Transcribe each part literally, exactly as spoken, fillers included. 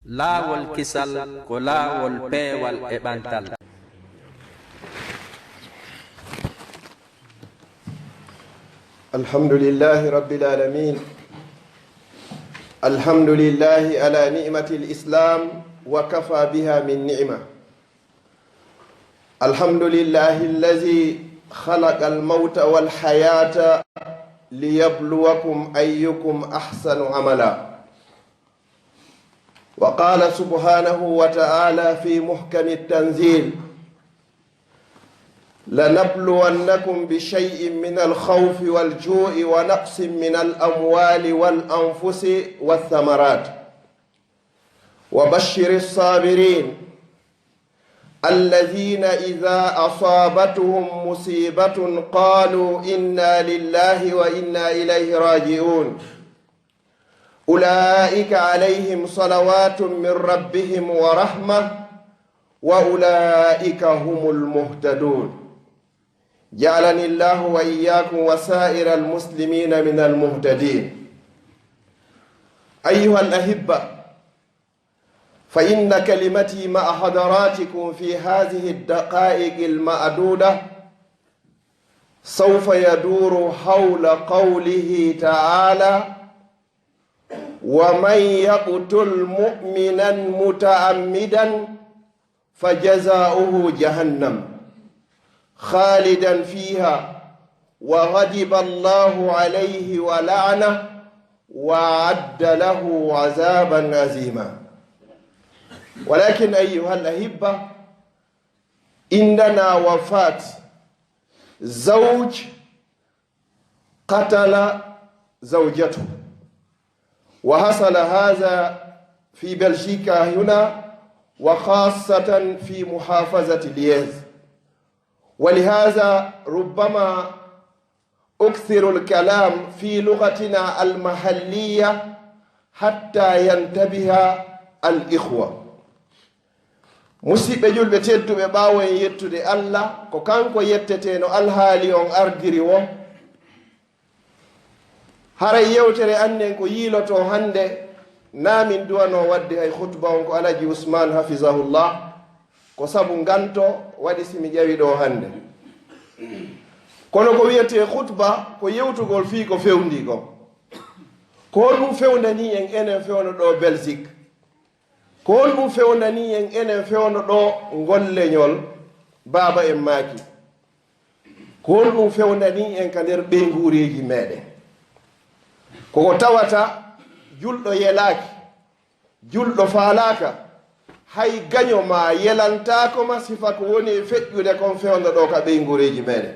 Laawol kisal ko laawol peewal e ɓantal. الحمد لله رب العالمين. الحمد لله على نعمة الإسلام وكفى بها من نعمة. الحمد لله الذي خلق الموت والحياة ليبلوكم أيكم أحسن عملا. وقال سبحانه وتعالى في محكم التنزيل: لنبلونكم بشيء من الخوف والجوع ونقص من الأموال والأنفس والثمرات وبشر الصابرين الذين إذا أصابتهم مصيبة قالوا إنا لله وإنا إليه راجعون. أولئك عليهم صلوات من ربهم ورحمة وأولئك هم المهتدون. جعلني الله وإياكم وسائر المسلمين من المهتدين. أيها الأحبة، فإن كلمتي مع حضراتكم في هذه الدقائق المعدودة سوف يدور حول قوله تعالى: ومن يقتل مؤمنا متعمدا فجزاؤه جهنم خالدا فيها وغضب الله عليه ولعنه وأعد له عذابا عظيما. ولكن أيها الأحبة، عندنا وفاة زوج قتل زوجته، وحصل هذا في بلجيكا هنا، وخاصة في محافظة لييز. ولهذا ربما أكثر الكلام في لغتنا المحلية حتى ينتبه الإخوة. Musidɓe julɓe tedduɓe, ɓaawo en yettude Allah, ko kanko yetteteno alhaali on ardiri woo. Haray yewtere annen ko yiilotoo hannde, naa min duwanoo waɗde hay khutba on, ko Alaji Usman hafizahullah, ko sabu nganto waɗi si mi ƴawi ɗoo hannde. Kono ko wiyetee khutba ko yewtugol fii ko fewndii kon. Ko honɗum fewndanii en enen fewndo ɗoo Belgique? Ko honɗum fewndanii en enen fewndo ɗoo ngol leñol baaba en maaki? Ko honɗum fewndanii en ka nder ɓeynguureeji meɗen? Ko ko tawata julɗo yelaaki, julɗo faalaaka, hay gaño maa yelantaako ma sifa ko woni e feƴƴude kon fewndo ɗoo ka ɓeynguureeji meɗen.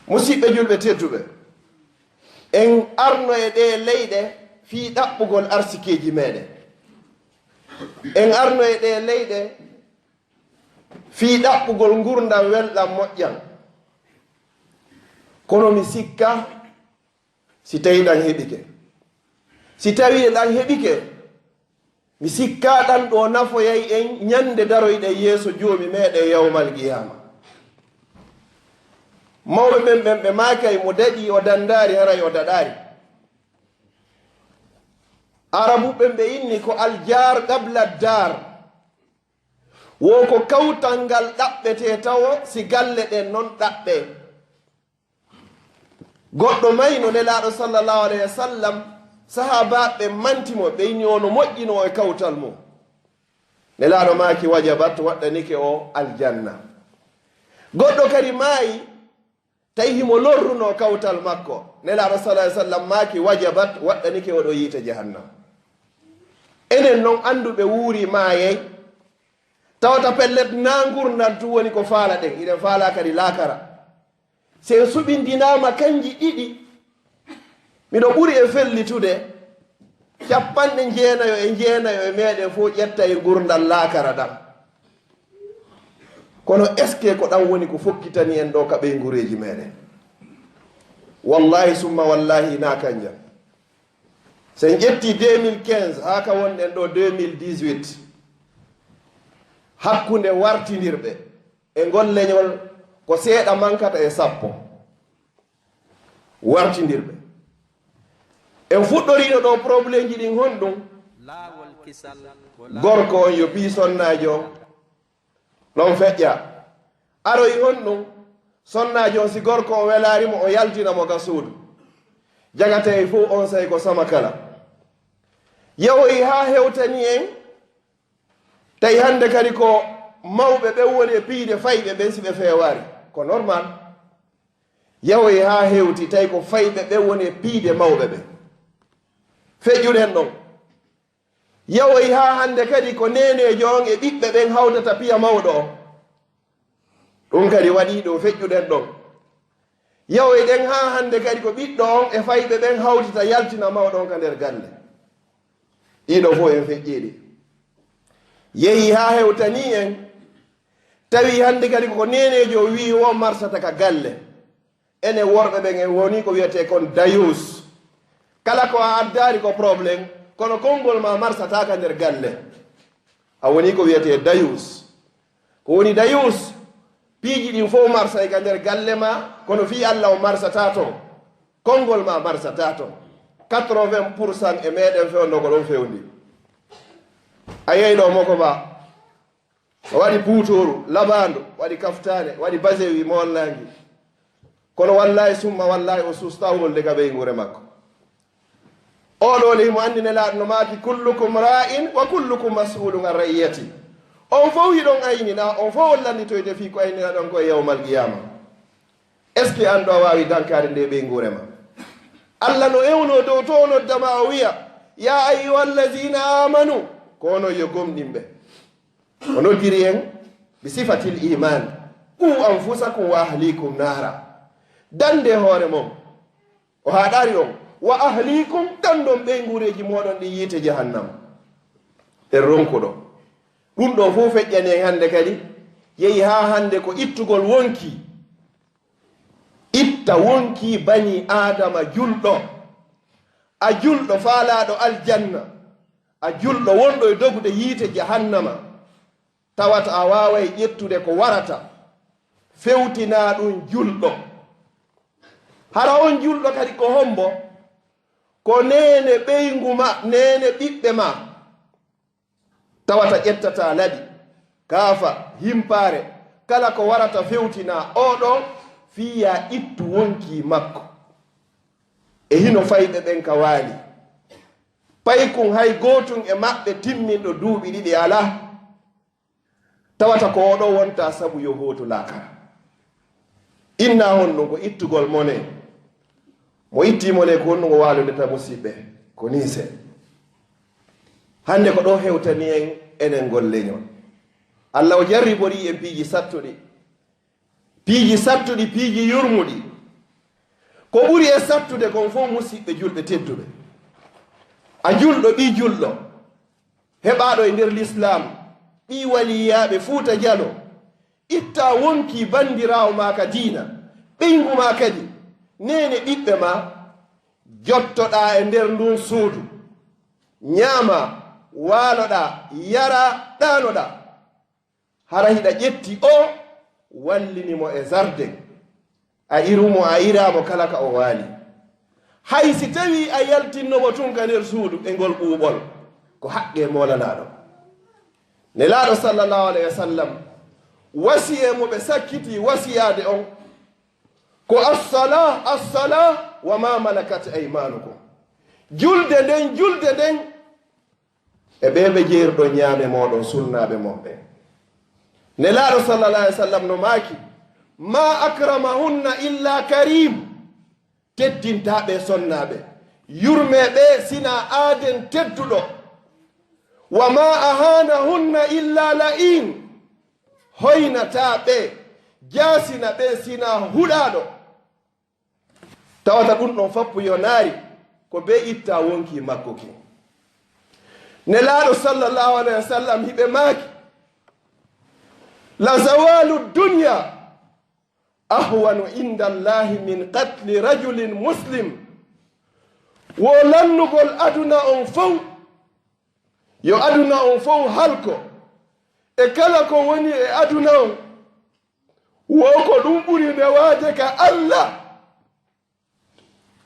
Musidɓe julɓe tedduɓe, en arno e ɗee leyɗe fii ɗaɓɓugol arsikeeji meɗen. En arno e ɗee leyɗe fii ɗaɓɓugol ngurndan welɗan moƴƴan. Kono mi sikka si tawii ɗan heɓike. Si tawii ɗan heɓike, mi sikkaa ɗan ɗoo nafoyay en ñande daroyɗen yeeso Joomi meɗen yawmal qiyaama. Mawɓe ɓen, ɓen ɓe maakay mo daɗii o dandaari, haray o daɗaari. Arabu ɓen ɓe inni ko aljaar qabla daar. Wo ko kawtal ngal ɗaɓɓetee tawo si galle ɗen non ɗaɓɓee. Goɗɗo mayno Nelaaɗo sallallahu alayhi wa sallam, sahaabaaɓe manti mo, ɓe inni o no moƴƴinoo e kawtal mum. Nelaaɗo maaki, "Wajabat, waɗɗanike o aljanna." Goɗɗo kadi maayi, tawi himo lorrunoo kawtal makko. Nelaaɗo sallallahu alayhi wa sallam maaki, "Wajabat, waɗɗanike o ɗo yiite jahannam." Enen non annduɓe wuuri maayay, tawata pellet naa ngurndan tun woni ko faalaɗen, hiɗen faalaa kadi laakara. Si en suɓindinaama kanji ɗiɗi, miɗo ɓuri e fellitude capanɗe jeenayo e jeenayo e meɗen fow ƴettay ngurndan laakara ɗan. Kono est-ce que ko ɗan woni ko fokkitani en ɗoo ka ɓeynguureeji meɗen? Wallahi summa wallahi hinaa kanjan. Si en ƴetti deux mille quinze haa ka wonɗen ɗoo deux mille dix-huit, hakkunde wartindirɓe e ngol leñol ko seeɗa mankata e sappo. Wartindirɓe. En fuɗɗoriino ɗoo problemji ɗin honɗum? Laawol kisal ko gorko on yo pii sonnaajo on, ɗon feƴƴa. Aroy honɗum? Sonnaajo on, si gorko on welaari mo, o yaltina mo ka suudu. Jagatee fow onsay ko sama kala. Yahoyi haa hewtani en, tawi hannde kadi ko mawɓe ɓen woni e piide fayɓe ɓen si ɓe feewaari. Ko normal. Yahoyi haa hewti, tawi ko fayɓe ɓen woni e piide mawɓe ɓen. Feƴƴuɗen ɗon. Yahoyi haa hannde kadi ko neeneejo on e ɓiɓɓe ɓen hawtata piya mawɗo on. Ɗum kadi waɗii ɗo, feƴƴuɗen ɗon. Yahoyi ɗen haa hannde kadi ko ɓiɗɗo on e fayɓe ɓen hawtata yaltina mawɗo on ka nder galle. Ɗiɗo fow en feƴƴii ɗi. Yehi haa hewtanii en, tawi hannde kadi ko neeneejo o wi'i o marsata ka galle. Enen worɓe ɓen en woni ko wiyetee kon dayuus. Kala ko a addaali ko problème, kono konngol ma marsataa ka nder galle. A woni ko wiyetee dayuus. Ko woni dayuus? Piiji ɗin fow marsay ka nder galle ma, kono fii Alla o marsataa ton. Konngol ma marsataa ton. Quatre-vingts pour cent e meɗen fewndo ko ɗon fewndi. A yehi ɗo moko ba. O waɗi puutooru, labaandu, waɗi kaftaane, waɗi basewi moolnaangi. Kono wallaahi summa wallaahi o suustaa wonde ka ɓeynguure makko. Oo ɗoo le himo anndi Nelaaɗo no maaki, "Kullukum raa'in wa kullukum mas'uulun an ra'iyyati." On fow hiɗon ayninaa, on fow on lannditoyte fii ko ayninaaɗon ko e yawmal qiyaama. Est-ce que an ɗo a waawi dankaade nde ɓeynguure ma? Alla no ewnoo dow to o nodda ma o wi'a, "Yaa ayyuhallazina aamanu," ko onon yo gomɗinɓe. O noddiri en bi sifatil iman, "Qu anfusakum wa ahlikum naara." Dande hoore mon. O haɗaari on, "Wa ahlikum," dandon ɓeynguureeji mooɗon ɗin yiite jahannama. En ronkuɗo. Ɗum ɗo fow feƴƴani en hannde kadi, yehi haa hannde ko ittugol wonki. Itta wonki bani Aadama julɗo. A julɗo faalaaɗo aljanna. A julɗo wonɗo e dogude yiite jahannama. Tawata a waaway ƴettude ko warata. Fewtinaa ɗum julɗo. Hara on julɗo kadi ko hombo? Ko neene ɓeyngu ma, neene ɓiɓɓe ma. Tawata ƴettataa laɓi, kaafa, himpaare, kala ko warata fewtinaa oo ɗoo fii yaa ittu wonkii makko. E hino fayɓe ɓen ka waali. Paykun hay gootun e maɓɓe timminɗo duuɓi ɗiɗi alaa. Tawata ko oo ɗoo wontaa sabu yo hootu laakara. Innaa honɗun? Ko ittugol mone. Mo ittii mone ko honɗun? O waalodeta, musiɓɓe. Ko nii se. Hannde ko ɗoo hewtani en enen ngol leñol. Alla o jarriborii en piiji sattuɗi. Piiji sattuɗi, piiji yurmuɗi. Ko ɓuri e sattude kon fow, musiɓɓe julɓe tedduɓe. A julɗo, ɓii julɗo. Heɓaaɗo e nder Lislaam, ɓii waliyaaɓe Fuuta Jaloo, ittaa wonkii banndiraawo maa ka diina, ɓeyngu maa kadi, neene ɓiɓɓe maa, jottoɗaa e nder ndun suudu, ñaamaa, waaloɗaa, yaraa, ɗaanoɗaa. Hara hiɗa ƴetti oo, wallini mo e zarden. A iru mo, a iraa mo kala ka o waali. Hay si tawii a yaltinno mo tun ka nder suudu e ngol ɓuuɓol, ko haqqee moolanaaɗo. Nelaaɗo sallallahu alayhi wa sallam, wasiyee mo ɓe sakkitii wasiyaade on, ko assala, assala, wa ma malakat aymanukum. Julde nden, julde nden, e ɓee ɓe jeerɗon ñaame mooɗon sunnaaɓe mon ɓen. Nelaaɗo sallallahu alayhi wa sallam no maaki, "Ma akramahunna illa karim." Teddintaa ɓe sonnaaɓe. Yurmee ɓe sinaa aaden tedduɗo. "Wa ma ahanahunna illa la'in." Hoynataa ɓe, jaasina ɓe sinaa huɗaaɗo. Tawata ɗum ɗon fappu yonaari ko bee itta wonkii makko kin. Nelaaɗo sallallahu alayhi wa sallam hiɓe maaki, "La zawalu dunya ahwanu inda Allahi min qatli rajulin muslim." Wo lannugol aduna on fow, yo aduna on fow halko, e kala ko woni e aduna on, wo ko ɗum ɓuri newaade ka Alla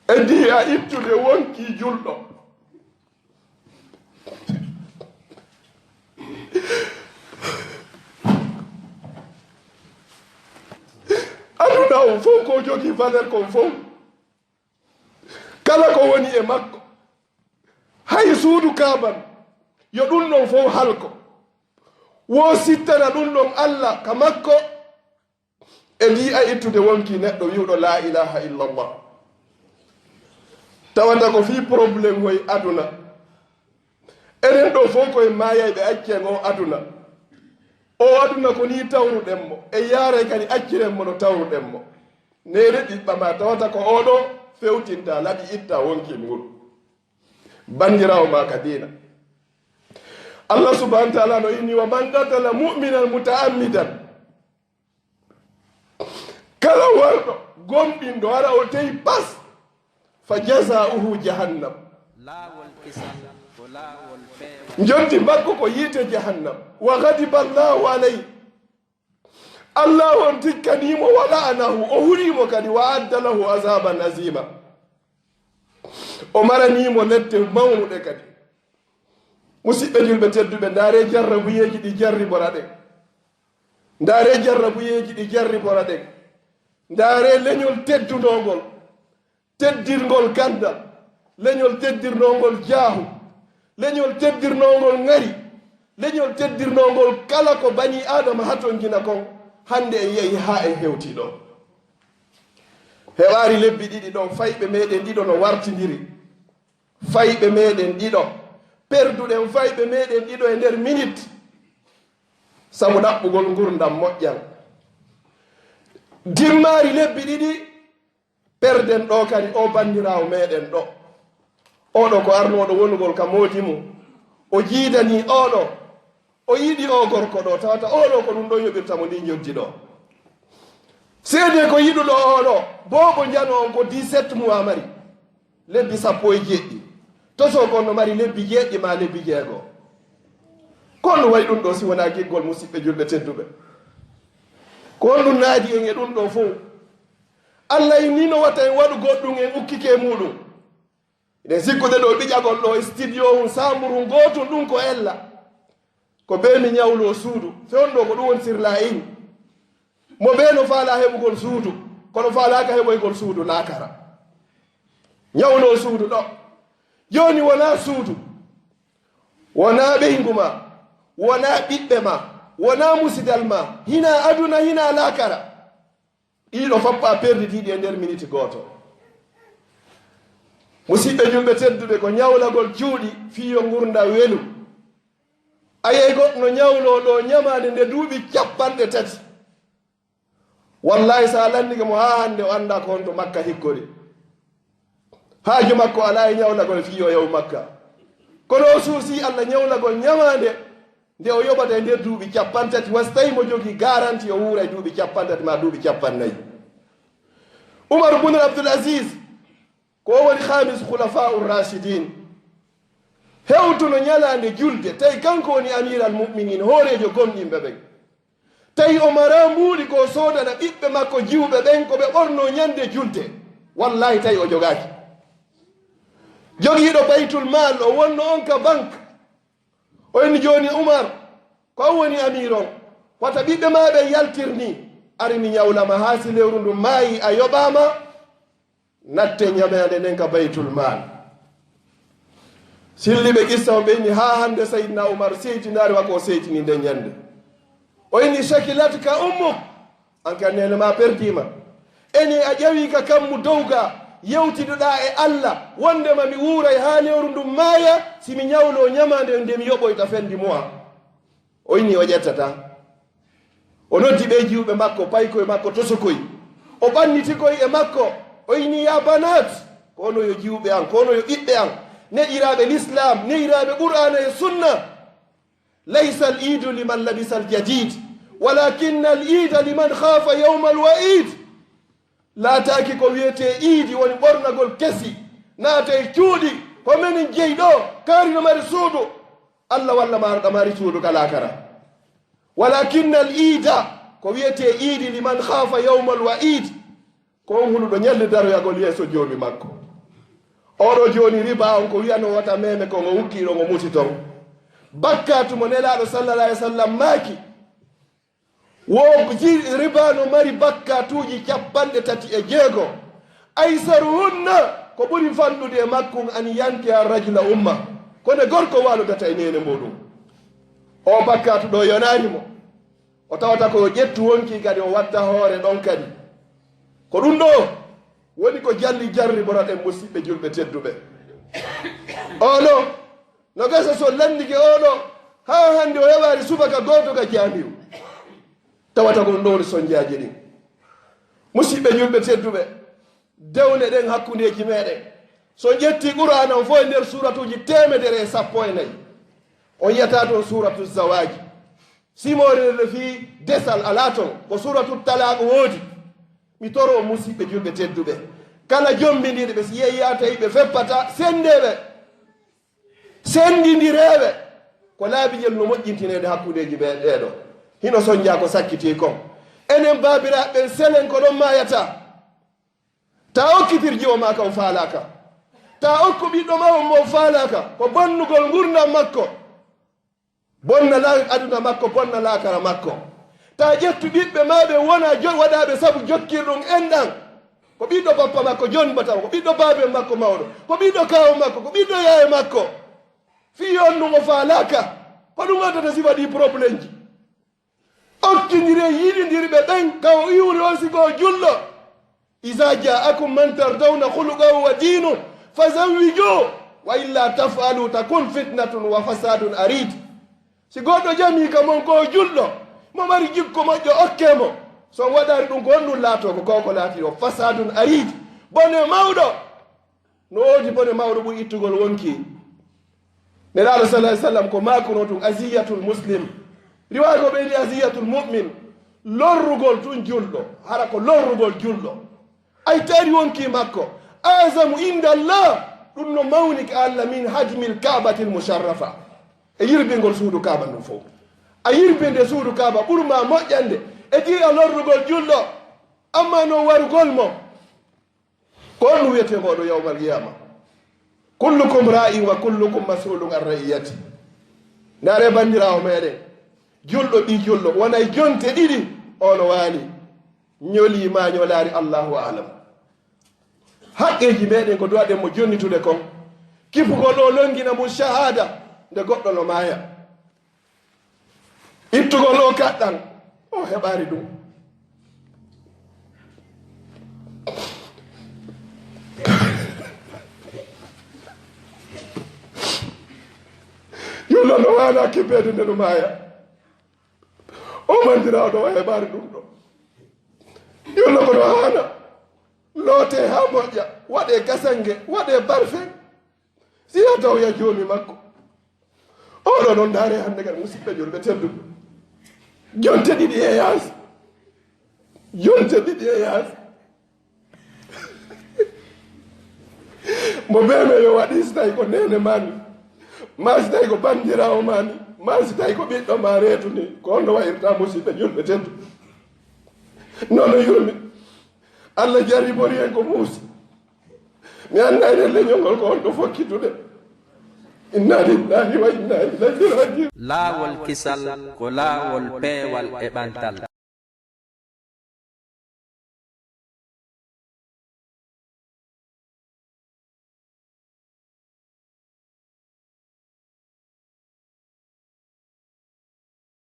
e ndiya ittude wonkii julɗo. Taw fof ko jogii valeur kon fof. Kala ko woni e makko. Hay suudu kaaban. Yo ɗum ɗon fof halko. Wo sittana ɗum ɗon Allah ka makko. E ndi a ittude wonki neɗɗo wi'uɗo laa ilaaha illallah. Tawata ko fii problème hoy aduna. Enen ɗo fof koye maayayɓe accen o aduna. O aduna ko ni tawruɗen mo. E yaaray kadi acciren mo no tawruɗen mo. Neene ɓiɓɓa ma tawata ko oɗo fewtinta laɓi itta wonkin ngun. Banndiraawo ma ka diina. Allah subhanahu wa ta'ala no inni wa man qatala mu'minan muta'ammidan. Kala warɗo gomɗinɗo hara o teyi pas, fa jaza'uhu jahannam. Laawol kisal ko laawol feewal. Njotti makko ko yiite jahannam. Wa ghadiba Allahu alayhi. Allah on tikkaniimo wa la'anahu, o huriimo kadi, wa adda lahu azaban azima. O maraniimo lette mawnuɗe kadi. Musidɓe julɓe tedduɓe, ndaare jarrabuyeeji ɗi jarribora ɗen. Ndaare jarrabuyeeji ɗi jarribora ɗen. Ndaare leñol teddunongol, teddirngol ganndal, leñol teddirnongol jaahu, leñol teddirnongol ŋari, leñol teddirnongol kala ko bani Aadama hatongina kon, hannde en yehi haa en hewti ɗo. Heɓaari lebbi ɗiɗi ɗon, fayɓe meɗen ɗiɗo no wartindiri. Fayɓe meɗen ɗiɗo. Perduɗen fayɓe meɗen ɗiɗo e nder minit. Sabu ɗaɓɓugol ngurndan moƴƴan. Dimmaari lebbi ɗiɗi, perden ɗo kadi o banndiraawo meɗen ɗo. Oɗo ko arnooɗo wonugol ka moodi mum. O jiidanii oɗo. O yiɗi o gorko ɗo, tawata oɗo ko ɗum ɗo yoɓirta mo ndi njoɓdi ɗo. Seedee ko yiɗuɗo oɗo, boobo njano on ko dix-sept mois mari. Lebbi sappo e jeeɗiɗi. Toso kon no mari lebbi jeeɗiɗi ma lebbi jeego. Ko honɗum waɗi ɗum ɗo si wonaa giggol, musiɓɓe julɓe tedduɓe? Ko honɗum naadi en e ɗum ɗo fow? Allah inni no wata en waɗu goɗɗum en ukkike e muɗum. Eɗen sikkude ɗo ɓiƴagol ɗo e studio hun, saamburu hun gootun, ɗum ko ella. Ko bee mi ñawloo suudu. Fewndo ko ɗum woni sirla in. Mo bee no faalaa heɓugol suudu, kono faalaaka heɓoygol suudu laakara. Ñawloo suudu ɗo. Jooni wonaa suudu, wonaa ɓeyngu ma, wonaa ɓiɓɓe ma, wonaa musidal ma, hinaa aduna, hinaa laakara. Ɗiɗo fappa perdidiiɗi e nder miniti gooto. Musiɓɓe julɓe tedduɓe, ko ñawlagol cuuɗi fii yo ngurndan welu. A yi'ay goɗɗo no ñawloo ɗo ñamaande nde duuɓi cappanɗe tati. Wallaahi, so a lanndike mo haa hannde, o anndaa ko honto Makka hikkori. Haaju makko alaa e ñawlagol fii yo yahu Makka. Kono o suusii Allah ñawlagol ñamaande nde o yoɓata e nder duuɓi cappanɗe tati, wa si tawii mo jogii garanti o wuura e duuɓi cappanɗe tati maa duuɓi cappanɗe nayi. Umar bun Abdul Aziz, ko o woni khamis khulafa'ur rashidin, hewtuno ñalaande julde, tawi kanko woni amiral mu'minin, hooreejo gomɗinɓe ɓen. Tawi o maraa mbuuɗi ko soodana ɓiɓɓe makko jiwɓe ɓen ko ɓe ɓornoo ñande julde. Wallaahi, tawi o jogaaki. Jogiiɗo baytul maal, o wonno on ka bank. O inni, "Jooni Umar, ko an woni amiir on. Wata ɓiɓɓe maa ɓen yaltir nii. Ari mi ñawla ma haa si lewru ndun maayi a yoɓaama." Natte ñamaande nden ka baytul maal. Silliɓe qissa on ɓe inni haa hannde Sayyidina Umar seytinaali wa ko o seytini nden ñande. O inni, "Shakilatka ummuk, an kan neene ma perdiima. Ene a ƴawi ka kammu dow ga, yewtiduɗaa e Allah, wondema mi wuuray haa lewru ndun maaya, si mi ñawloo ñamaande nde mi yoɓoyta fin du mois." O inni o ƴettataa. O noddi ɓee jiwɓe makko, paykoy makko, tosokoy. O ɓanniti koy e makko. O inni, "Ya banaat, ko onon yo jiwɓe an, ko onon yo ɓiɓɓe an, ne'iraaɓe Lislaam, ne'iraaɓe Qur'aana e Sunna. Laysa al iidu liman labisa al jadiid, walakinna al iida liman khaafa yawma al wa'iid." Laataaki ko wiyetee iidi woni ɓornagol kesi, naata e cuuɗi, ko menen jeyi ɗo, kaari no mari suudu. Allah walla ma aɗa mari suudu ka laakara. Walakinna al iida, ko wiyetee iidi, liman khaafa yawma al wa'iid, ko on huluɗo ñalnde daroyagol yeeso Joomi makko. Oɗo jooni riba on ko wiyanoo wata meme kon o ukkii ɗon o muti ton. Bakkaatu mo Nelaaɗo sallallahu alayhi wa sallam maaki, Wo ji-, riba no mari bakkatuuji capanɗe tati e jeego. Aysaruhunna, ko ɓuri fanɗude e makko, an yankiha rajula umma, ko nde gorko waalodata e neene muuɗum. O bakkatu ɗo yonaani mo. O tawata ko o ƴettu wonki kadi o watta hoore ɗon kadi. Ko ɗum ɗo woni ko jalli jarriboroɗen musiɓɓe julɓe tedduɓe. Oɗo no gasa so lanndike oɗo haa hannde o heɓaali subaka gooto ka jaamiru. Tawata ko ɗum ɗo woni sonjaaji ɗin. Musiɓɓe julɓe tedduɓe, dewle ɗen hakkundeeji meɗen, so ƴetti Qur'aana on fof e nder suuratuuji teemedere e sappo e nayi, on yiyata toon suuratu zawaaji. Simoore nde fii desal alaa toon, ko suuratu talaaq woodi. Mi toro musiɓɓe julɓe tedduɓe, kala jommbindiiɗo ɓe, si yeeyi yaa tawi ɓe feppata, senndeeɓe, senndindireeɓe, ko laabi jel no moƴƴintineede hakkundeeji ɓe ɗeeɗo. Hino sonjaa ko sakkitii kon. Enen baabiraaɓe ɓen, selen ko ɗon maayata. Ta okkitir jiwo maa ka o faalaaka. Ta okku ɓiɗɗo maa on mo o faalaaka. Ko bonnugol ngurndan makko. Bonna la-, aduna makko, bonna laakara makko. Ta ƴettu ɓiɓɓe maa ɓe wona jo-, waɗaaɓe sabu jokkirɗum enɗan. Ko ɓiɗɗo bappa makko, jon bata, ko ɓiɗɗo baabe makko mawɗo, ko ɓiɗɗo kaaw makko, ko ɓiɗɗo yaaye makko. Fii on ɗum o faalaaka. Ko ɗum addata si waɗii problemji. Okkindiree yiɗindirɓe ɓen ka o iwri on si ko o julɗo. Iza ja'akum man tardawna khuluqahu wa dinahu fazawwijuhu, wa illa taf'alu takun fitnatun wa fasadun arid. Si goɗɗo jamii ka mon ko o julɗo, mo mari jikku moƴƴo, okkee mo. So on waɗaali ɗum, ko honɗum laatoo? Ko ko laati o fasadun arid, bone mawɗo. No woodi bone mawɗo ɓuri ittugol wonki. Nelaaɗo sallallahu alaihi wasallam ko maakunoo tun, aziyatul muslim. Riwaaya ko ɓeydi aziyatul mu'min. Lorrugol tun julɗo, hara ko lorrugol julɗo. Ay tari wonki makko, azamu inda Allah, ɗum no mawni ka Allah min hadmil Ka'batil musharrafa. E yirbingol suudu Kaaba ndun fow. A yirbi nde suudu Kaaba ɓuri ma moƴƴande e jiya lorrugol julɗo, amma no warugol mo. Ko honɗum wiyetee ngoo ɗoo yawmal qiyaama? Kullukum ra'in wa kullukum mas'ulun an ra'iyati. Ndaaree banndiraawo meɗen, julɗo ɓii julɗo, wonay jonte ɗiɗi, o no waali. Ñolii maa ñolaali, Allahu a'lam. Haqqeeji meɗen ko duwaɗen mo jonnitude kon. Kifugol o longina mo shahaada nde goɗɗo no maaya. Ittugol o kaɗɗan, o heɓaali ɗum. Julɗo no haana kippeede nde no maaya. O banndiraaɗo o heɓaali ɗum ɗo. Julɗo ko no haana lootee haa moƴƴa, waɗee kasange, waɗee parfum. Si yo taw ya joomi makko. Oɗo noon, ndaaree hannde kadi, musiɓɓe julɓe tedduɓe. Jonte ɗiɗi e yaasi. Jonte ɗiɗi e yaasi. Mo bee men yo waɗi, si tawi ko neene maa ni, maa si tawi ko banndiraawo maa ni, maa si tawi ko ɓiɗɗo maa reetu ni, ko honno wa'irta musiɓɓe julɓe tedduɓe? Noon no yurmi. Allah jarribori en ko muusi. Mi anndaa enen leñol ngol ko honto fokkitude. Inna lillahi wa inna ilayhi raji'un. Laawol kisal ko laawol peewal e ɓantal.